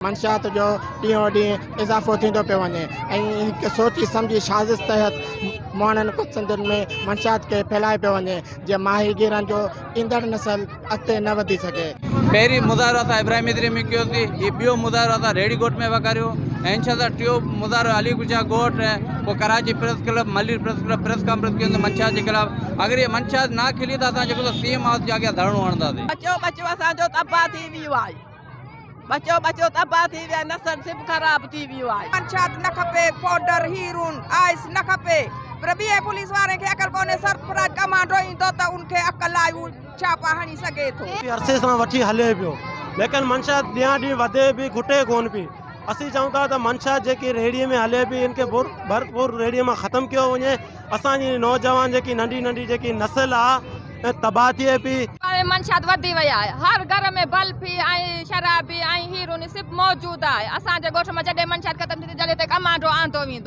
منشيات جو ڏينهون ڏينهن اضافو ٿيندو پيو وڃي ۽ هڪ سوچي سمجهي سازش تحت ماڻهن پسندين ۾ منشيات کي ڦهلايو پيو وڃي جيئن ماهيگيرن جو ايندڙ نسل اڳتي نه وڌي سگهي. پهرين مظاهرو اسان ابراهيم ادري ۾ ڪيوسين، هي ٻيو مظاهرو اسان ريڙهي ڳوٺ ۾ پيا ڪريون ۽ انشاء الله ٽيون مظاهرو علي گجا ڳوٺ ۽ پوء Karachi press club, Malir press club press conference ڪيوسين منشيات جي خلاف، اگر هي منشيات نه کلي ته اسان جيڪو سو سي ايم هائوس جي اڳيان ڌرڻو هڻنداسين. ٻچو ٻچو اسان جو تباهه ٿي ويو آهي. ٻچو ٻچو تباهه ٿي ويا نسل سڀ خراب ٿي ويو آهي. منشيات نه کپي پوڊر هيرون آئس نه کپي پر ٻي پوليس وارن کي عقل ڪونهي سرفراز ڪمانڊو ايندو ته ان کي عقل آئي هو ڇاپا هڻي سگهي ٿو. عرصي سان وٺي هلي پيو ليڪن منشيات ڏينهان ڏينهن وڌي پئي گهٽي ڪون پئي اسين چئون ٿا ته منشيات جيڪي ريڙهي ۾ هلي پئي ان کي ڀرپور ريڙهي مان ختم ڪيو وڃي اسان جي نوجوان جيڪي ننڍي ننڍي جيڪي نسل آ ۽ تباهه ٿئي پئي. ۽ منشيات وڌي وئي آهي هر گهر ۾ بلفي ۽ شرابي ۽ هيرون سڀ موجود آهي اسان جي ڳوٺ مان جڏهن منشيات ختم ٿيندي جڏهن هتي ڪمانڊو آندو ويندو.